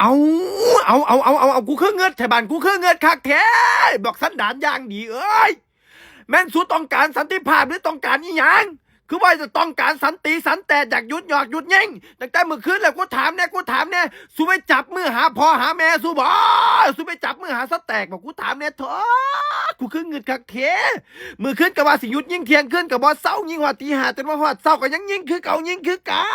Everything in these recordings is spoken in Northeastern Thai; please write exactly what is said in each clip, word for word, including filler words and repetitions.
เอา เอา เอา เอา เอา เอา กูคือเงือดแท้บ้าน กูคือเงือดคักแท้ บอกสันดานอย่างดีเอ้ย แม่นสูต้องการสันติภาพหรือต้องการอีหยัง คือว่าจะต้องการสันติสันแตด อยากหยุดหยอกหยุดยิง ตั้งแต่มื้อคืนแล้ว กูถามแน่ กูถามแน่ สูไปจับมือหาพ่อหาแม่สูบ่ สูไปจับมือหาสแตกบ่ กูถามแน่เถอะ กูคือเงือดคักแท้ มื้อคืนก็ว่าสิหยุดยิง เที่ยงคืนก็บ่เซา ยิงฮอดตีห้า จนว่าฮอดเช้าก็ยังยิงคือเก่า ยิงคือเก่า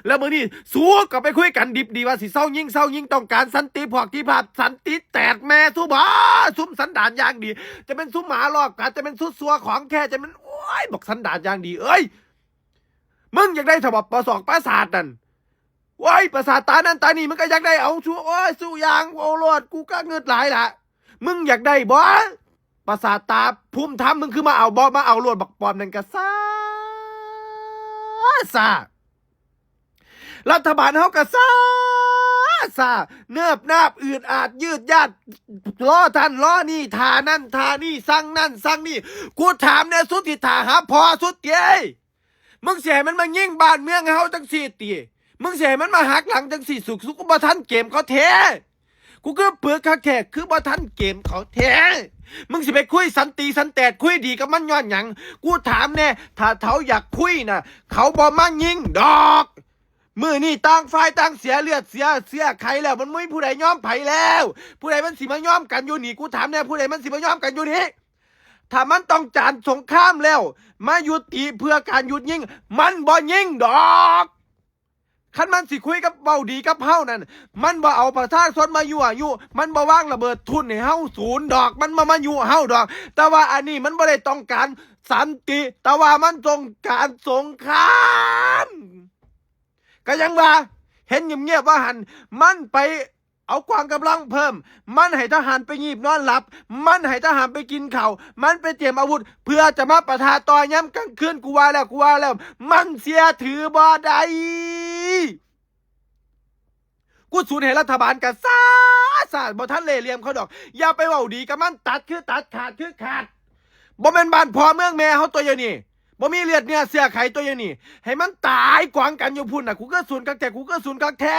แล้วมื้อนี้สูก็ไปคุยกันดิบดีว่าสิเซายิง เซายิง ต้องการสันติภาพ ที่ภาพสันติแตดแม่สูบ่ ซุมสันดานอย่างดี จะเป็นซุมหมารอบกัด จะเป็นซุมซัวของแท้ จะเป็น โอ้ย บอกสันดานอย่างดีเอ้ย มึงอยากได้ฉบับประสอกประสาทนั่น โอ้ย ประสาทตานั่นตานี่ มึงก็อยากได้ เอาสู้ โอ้ย สู้อย่าง โอ้โลด กูก็เงือดหลายละ มึงอยากได้บ่ ประสาทตาภูมิธรรม มึงคือมาเอาบ่ มาเอาโลด บักปอมนั่นก็ซ่า ซ่า รัฐบาลเฮาก็ซ่า ซ่า เนิบนาบ อืดอาด ยืดยาด ล้อท่านล้อนี่ ท่านั่น ท่านี่ สั่งนั่น สั่งนี่ กูถามแน่ สุดที่ท่าหาพอสุดเย้ย มึงสิให้มันมายิงบ้านเมืองเฮาจังซี่ติ มึงสิให้มันมาหักหลังจังซี่ สุก สุก กูบ่ทันเกมเขาแท้ กูคือปึกคักแท้ คือบ่ทันเกมเขาแท้ มึงสิไปคุยสันติสันแตด คุยดีกับมันย้อนหยัง กูถามแน่ ถ้าเขาอยากคุยน่ะ เขาบ่มายิงดอก มื้อนี้ต่างฝ่ายต่างเสียเลือดเสียเสื้อไขแล้ว มันบ่มีผู้ใดยอมไผแล้ว ผู้ใดมันสิมายอมกันอยู่นี่ กูถามแน่ ผู้ใดมันสิมายอมกันอยู่นี่ ถ้ามันต้องการสงครามแล้ว มายุติเพื่อการหยุดยิง มันบ่ยิงดอก คันมันสิคุยกับเว้าดีกับเฮานั่น มันบ่เอาประชาชนมายั่วยุ มันบ่วางระเบิดทุ่นให้เฮาศูนย์ดอก มันบ่มายุเฮาดอก แต่ว่าอันนี้มันบ่ได้ต้องการสันติ แต่ว่ามันต้องการสงคราม ก็ยังว่า เห็นเงียบๆว่าหั่น มันไปเอากองกำลังเพิ่ม มันให้ทหารไปงีบนอนหลับ มันให้ทหารไปกินข้าว มันไปเตรียมอาวุธ เพื่อจะมาปะทะต่อยามกลางคืน กูว่าแล้ว กูว่าแล้ว มันเชื่อถือบ่ได้ กูสูนให้รัฐบาลกะซ่าซ่า บ่ทันเล่ห์เหลี่ยมเขาดอก อย่าไปเว้าดีกับมัน ตัดคือตัด ขาดคือขาด บ่แม่นบ้านพ่อเมืองแม่เฮาตัวเดียวนี่ บ่มีเลือดเนื้อเชื้อไขตัวเดียวนี่ ให้มันตายกองกันอยู่พุ้นน่ะ กูคือสูนคักแท้ กูคือสูนคักแท้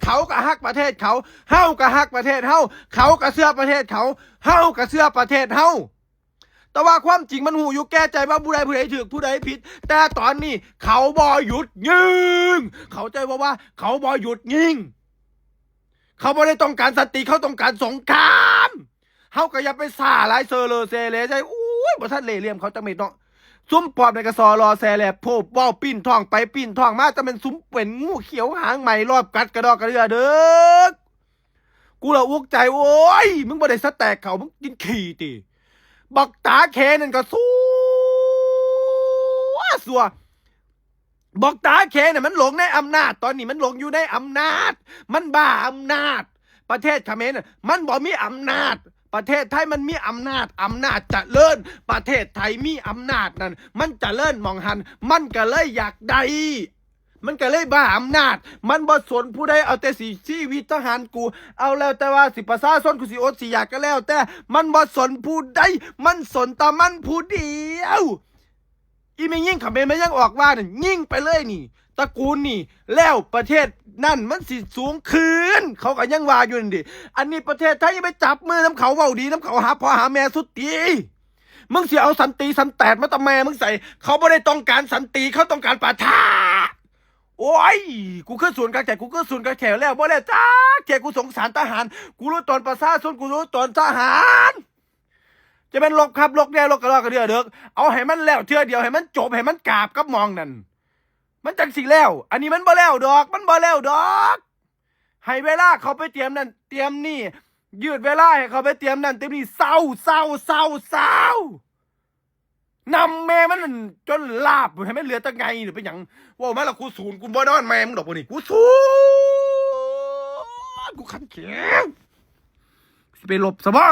เขาก็ฮักประเทศเขา เฮาก็ฮักประเทศเฮา เขาก็เชื่อประเทศเขา เฮาก็เชื่อประเทศเฮา แต่ว่าความจริงมันฮู้อยู่แก่ใจว่าผู้ใดผู้ใดถูกผู้ใดผิด แต่ตอนนี้เขาบ่หยุดยิง เข้าใจบ่ว่าเขาบ่หยุดยิง เขาบ่ได้ต้องการสันติ เขาต้องการสงคราม เฮาก็อย่าไปซ่าหลายเซอเลอแซเลใช่ โอ้ย บ่ทันเล่ห์เหลี่ยมเขาจักเม็ดเนาะ ซุมปอบในกระสอรอแซแลบโพบเว้าปิ้นท้องไปปิ้นท้องมา จะเป็นซุมเป็นงูเขียวหางไหมรอบกัดกระดอกกระเดือเด้อ กูละอุกใจ โอ้ย มึงบ่ได้สแต็กเขา มึงกินขี้ติ บักตาแขนั่นก็ซัวซัว บักตาแขน่ะมันหลงในอำนาจ ตอนนี้มันหลงอยู่ในอำนาจ มันบ้าอำนาจ ประเทศเขมรน่ะมันบ่มีอำนาจ ประเทศไทยมันมีอำนาจ อำนาจเจริญ ประเทศไทยมีอำนาจนั่น มันเจริญหม่องหั้น มันก็เลยอยากได้ มันก็เลยบ้าอำนาจ มันบ่สนผู้ใด เอาแต่สิชีวิตทหารกู เอาแล้วแต่ว่าสิประชาชนกูสิอดสิอยากก็แล้วแต่ มันบ่สนผู้ใด มันสนแต่มันผู้เดียว อีแม่ยิ่งเขมรมันยังออกว่านั่น ยิ่งไปเลยนี่ ตระกูลนี่ แล้วประเทศนั่นมันสิสูงขึ้น เขาก็ยังว่าอยู่นั่นดิ อันนี้ประเทศไทยยังไปจับมือนำเขา เว้าดีนำเขา หาพ่อหาแม่สุดตี มึงสิเอาสันติสันแตดมาตะแม่มึงใส่ เขาบ่ได้ต้องการสันติ เขาต้องการปะทะ โอ้ย กูคือสูนคักแท้ กูคือสูนคักแท้ แล้วบ่แล้วจักเทื่อ กูสงสารทหาร กูรู้ตนประชาชน กูรู้ตนทหาร จะเป็นลบครับลบแน่ลบกระดอกกระเดือเด้อ เอาให้มันแล้วเทื่อเดียว ให้มันจบ ให้มันกราบกับหม่องนั่น มันจังสิแล้ว อันนี้มันบ่แล้วดอก มันบ่แล้วดอก ให้เวลาเขาไปเตรียมนั่นเตรียมนี่ ยืดเวลาให้เขาไปเตรียมนั่นเตรียมนี่ เศร้า เศร้า เศร้า เศร้า นำแม่มันจนลาบ ให้มันเหลือแต่ไงหรือเป็นหยัง เว้ามาละกูสูน กูบ่นอนแม่มึงดอกบ่นี่ กูสูน กูคันแขน สิไปหลบซะบ่